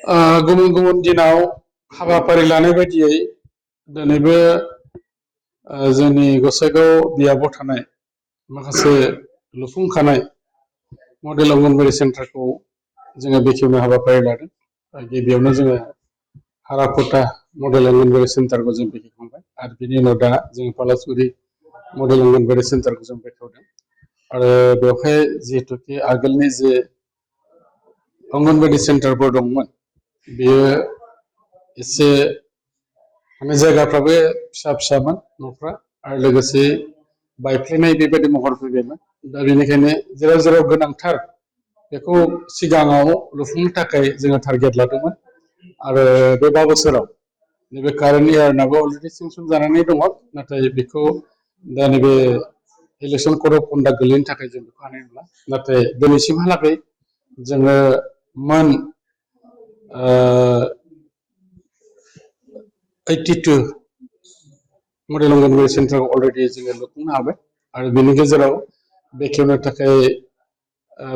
गुबुन गुबुन दिनाव हाबाफारि लानाय बायदियै दिनैबो जोंनि गसाइगाव बियाबाव थानाय माखासे लुफुंखानाय मडेल अंगनबाड़ी सेन्टारखौ जोङो बेखेवनो हाबाफारि लादों। गिबियावनो जोङो हाराफुटा मडेल अंगनबाड़ी सेन्टारखौ जों बेखेवखांबाय आरो बिनि उनाव दा जोङो पलासगुरि मडेल अंगनबाड़ी सेन्टारखौ जों बेखेवदों। आरो बेवहाय जिहेतुके आगोलनि जे अंगनबाड़ी सेन्टारफोर दंमोन बेयो एसे माने जायगाफ्राबो फिसा फिसामोन न'फ्रा आरो लोगोसे बायफ्लेनाय बेबायदि महर फैबायमोन। दा बेनिखायनो जेराव जेराव गोनांथार बेखौ सिगाङाव लुफुंनो थाखाय जोङो टारगेट लादोंमोन आरो बे 5 बोसोराव नैबे कारेन्ट इयारनाबो अलरेडि सेंसन जानानै दङ। नाथाय बेखौ दा नैबे इलेक्सन कड अफ कन्डाक्ट गोलैनो थाखाय जों बेखौ हानाय नंला। नाथाय दिनैसिमहालागै जोङो मोन 82 मडेल अंगनबाड़ी सेन्टार अलरेडि जोङो लुफुंनो हाबाय आरो बेनि गेजेराव बेखेवनो थाखाय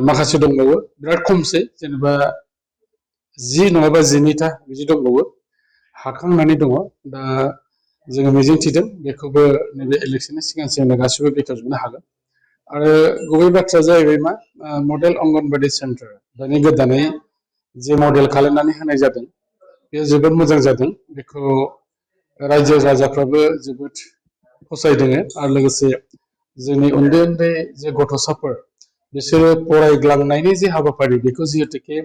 माखासे दंबावो बिराद खमसै जेनेबा 10 नङाबा 12टा बिदि दंबावो हाखांनानै दङ। दा जोङो मिजिंथिदों बेखौबो नैबे इलेक्सननि सिगां सिगांनो गासिबो बेखेवजोबनो हागोन। आरो गुबै बाथ्राया जाहैबाय मा मडेल अंगनबाड़ी सेन्टार दानि गोदानै जे मडेल खालामनानै होनाय जादों बेयो जोबोद मोजां जादों। बेखौ रायजो राजाफ्राबो जोबोद फसायदों आरो लोगोसे जोंनि उन्दै उन्दै जे गथ'साफोर बिसोरो फरायग्लांनायनि जे हाबाफारि बेखौ जिहेतुके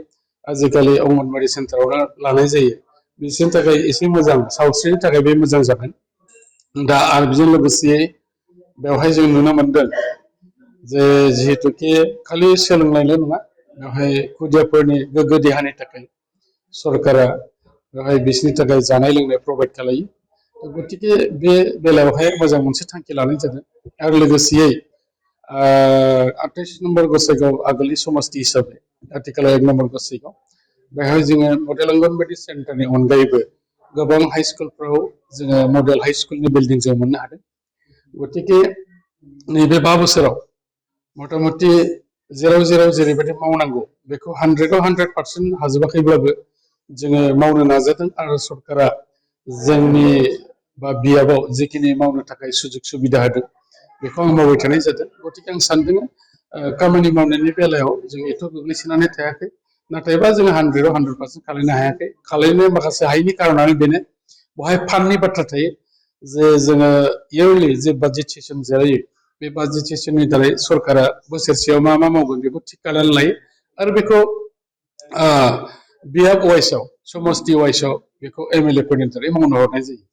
आजिखालि अंगनबाड़ी सेन्टारावनो लानाय जायो बिसोरनि थाखाय एसे मोजां सावस्रिनि थाखाय बे मोजां जागोन। दा आरो बेजों लोगोसे बेवहाय जों नुनो मोनदों जे जिहेतुके खालि सोलोंनायल' नङा बेवहाय खुदियाफोरनि गोग्गो देहानि थाखाय सरकारा बेवहाय बिसोरनि थाखाय जानाय लोंनाय प्रभाइड खालायो। गतिके बे बेलायावहाय मोजां मोनसे थांखि लानाय जादों आरो लोगोसेयै 28 नम्बर गसाइगाव आगोलनि समस्ति हिसाबै आथिखालाव 1 नम्बर गसाइगाव बेवहाय जोङो मडेल अंगनबाड़ी सेन्टारनि अनगायैबो गोबां हाई स्कुलफ्राव जोङो मडेल हाई स्कुलनि बिल्डिं जों मोननो हादों। गतिके नैबे 5 बोसोराव मथा-मथि जेराव जेराव जेरैबायदि मावनांगौ बेखौ 100आव 100% हाजोबाखैब्लाबो जोङो मावनो नाजादों आरो सरकारा जोंनि बा बियाबाव जिखिनि मावनो थाखाय सुजुग सुबिदा होदों बेखौ आं मावबाय थानाय जादों। गतिके आं सानदों खामानि मावनायनि बेलायाव जों एथ' गोग्लैसोनानै थायाखै। नाथायबा जोङो 100आव 100% खालामनो हायाखै। खालामनो माखासे हायैनि कारनानो बेनो बेवहाय फान्डनि बाथ्रा थायो जे जोङो इयारलि जे बाजेट सेसन जायो बे बाजेट सेसननि दारै सरकारा बोसोरसेयाव मा मा मावगोन बेखौ थिग खालामनानै लायो आरो बेखौ बियाब वाइसआव समस्ति वाइसआव बेखौ MLA फोरनि दारै मावनो हरनाय जायो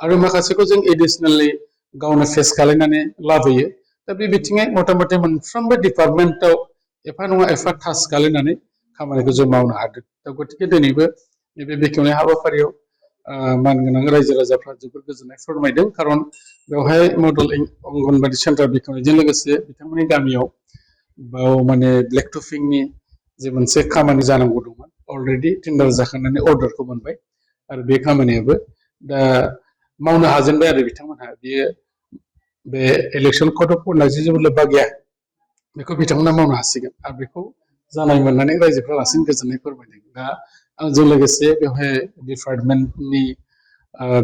आरो माखासेखौ जों एडिसनेलि गावनो फेस खालामनानै लाबोयो। दा बे बिथिङै मथा-मथि मोनफ्रोमबो डिपार्टमेन्टआव एफा नङा एफा टाच खालामनानै खामानिखौ जों मावनो हादों। दा गतिके दिनैबो नैबे बेखेवनाय हाबाफारियाव मानगोनां रायजो राजाफ्रा जोबोद गोजोननाय फोरमायदों। खारन बेवहाय मडेल अंगनबाड़ी सेन्टार बेखेवनायजों लोगोसे बिथांमोननि गामियाव बाव माने ब्लेक टफिंनि जे मोनसे खामानि जानांगौ दंमोन अलरेडि टेन्डार जाखांनानै अर्डारखौ मोनबाय आरो बे खामानियाबो दा मावनो हाजेनबाय आरो बिथांमोनहा बेयो बे इलेक्सन कड अफ कन्डाक्टजों जेबो लोब्बा गैया बेखौ बिथांमोना मावनो हासिगोन आरो बेखौ जानाय मोननानै रायजोफ्रा लासिनो गोजोननाय फोरमायदों। दा आंजों लोगोसे बेवहाय डिपार्टमेन्टनि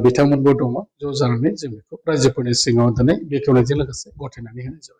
बिथांमोनबो दङ ज' जानानै जों बेखौ रायजोफोरनि सिगाङाव दिनै बेखेवनायजों लोगोसे गथायनानै होनाय जाबाय।